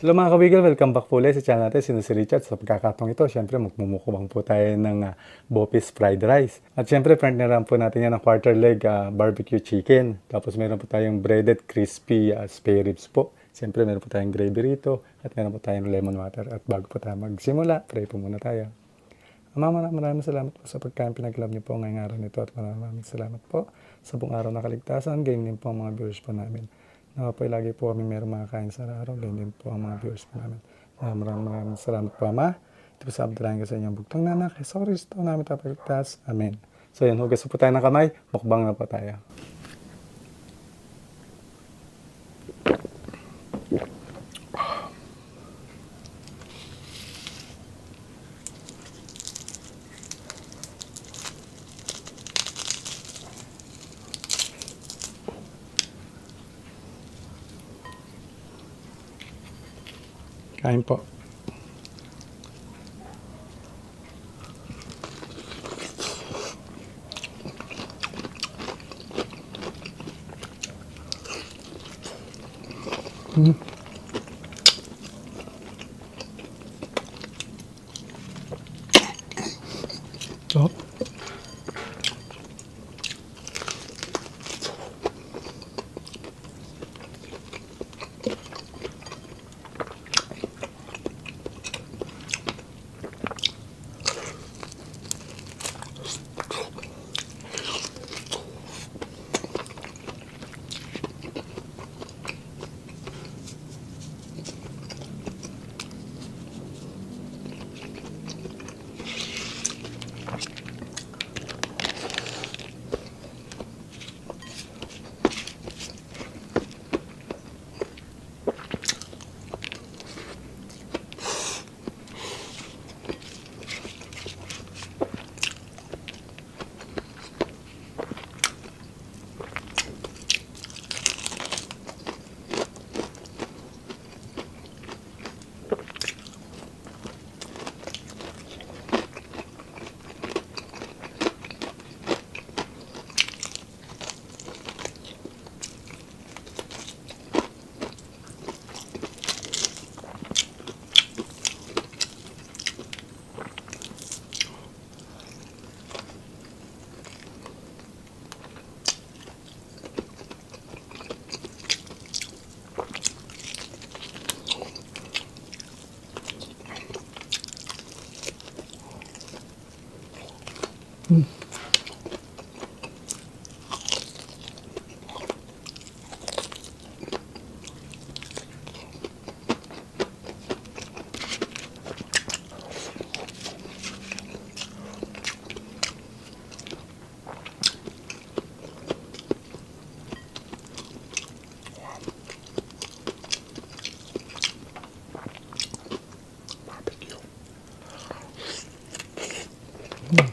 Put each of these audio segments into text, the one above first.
Hello, mga kawiggle, welcome back po ulit sa channel natin. Sino si Richard? Sa pagkakataong ito, syempre magmumukbang po tayo ng Bopis Fried Rice. At syempre, partneran po natin yan ng quarter leg barbecue chicken. Tapos meron po tayong breaded crispy spare ribs po. Siyempre, meron po tayong gravy rito at meron po tayong lemon water. At bago po tayo magsimula, pray po muna tayo. Ama, maraming maraming salamat po sa pagkain pinagkaloob niyo po ngayong araw nito at maraming maraming salamat po sa buong araw na kaligtasan. Gayon din po ang mga viewers po namin. Nawa po ay lagi po kami meron makakain sa araw. Gayon din po ang mga viewers po namin. Maraming maraming maraming salamat po, Ama. Ito po sa abdalahin ko sa inyong bugtong na anak. Hesu Kristo namin tagapagligtas. Amen. So yun, hugas po tayo ng kamay. Mukbang na po tayo. Kain po. Sarap. Barbecue. Lambot. Sarap.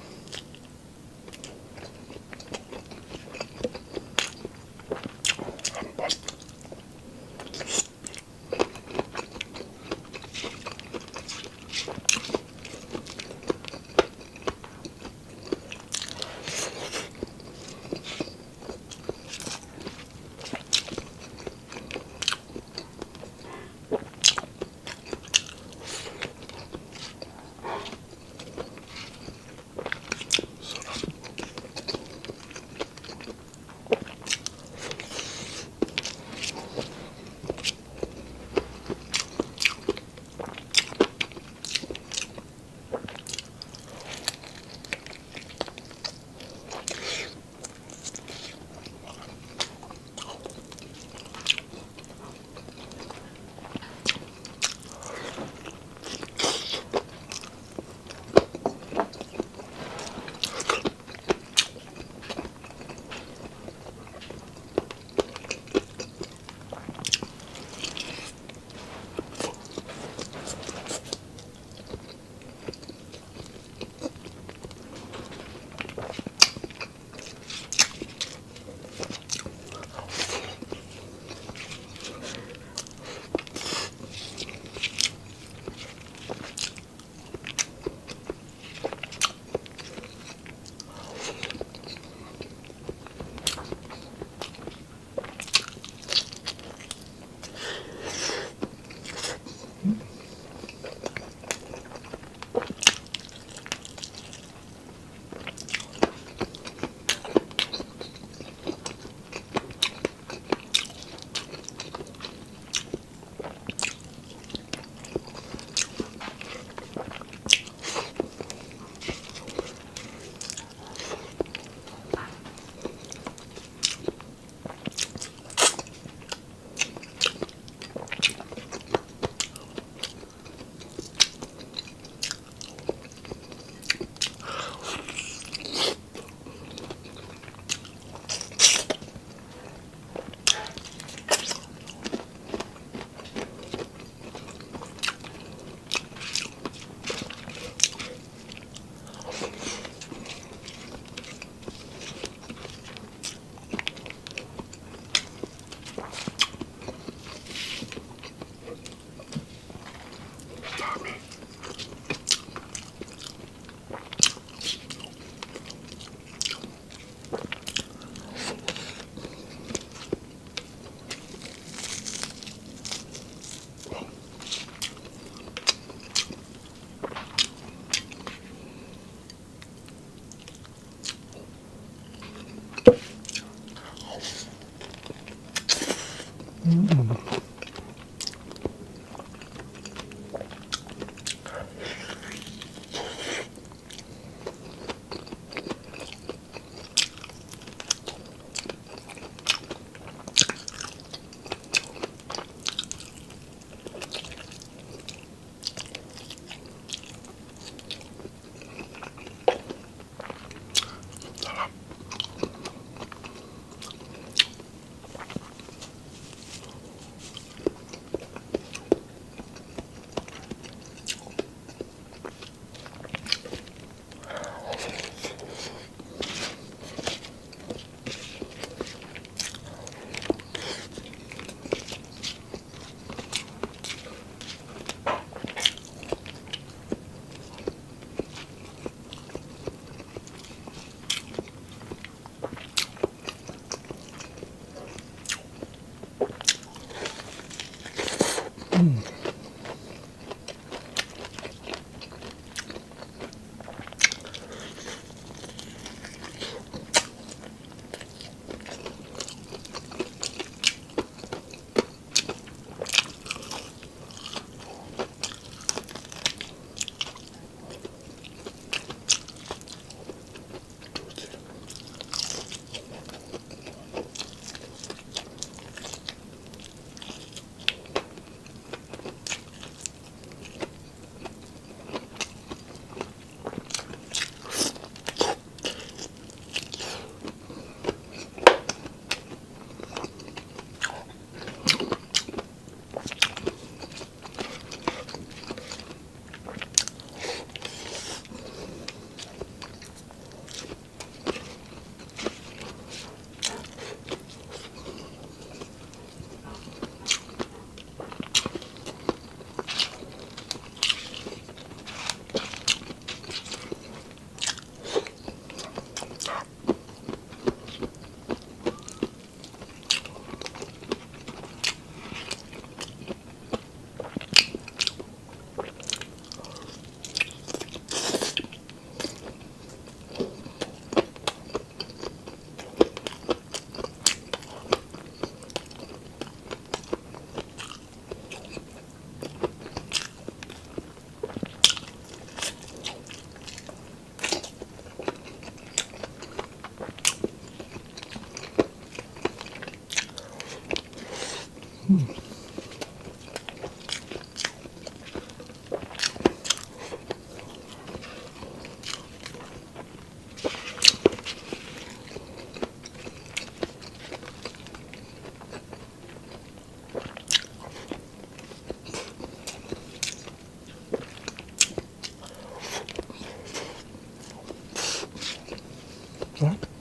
Sarap.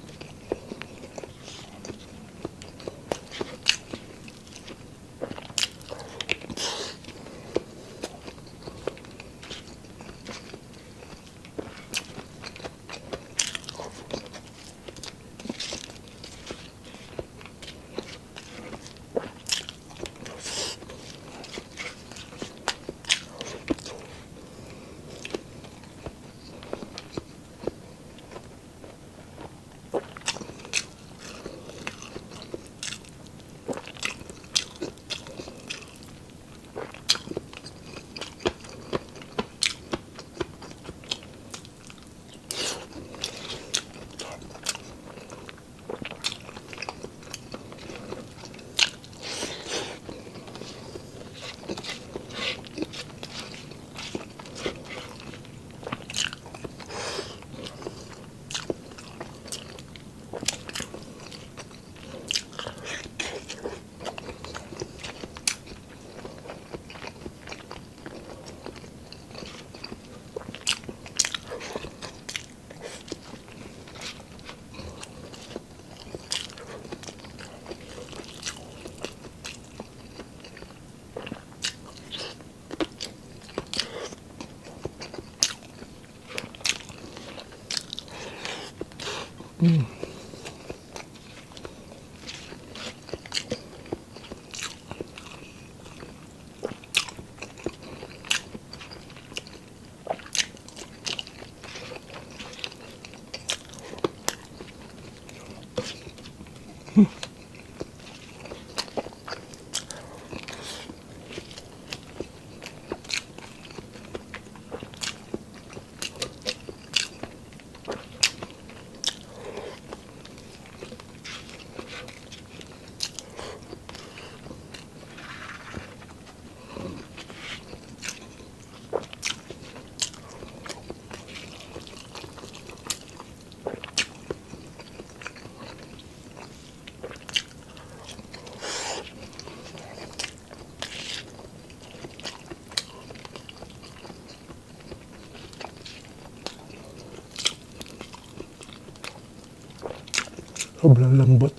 Sobrang lambot.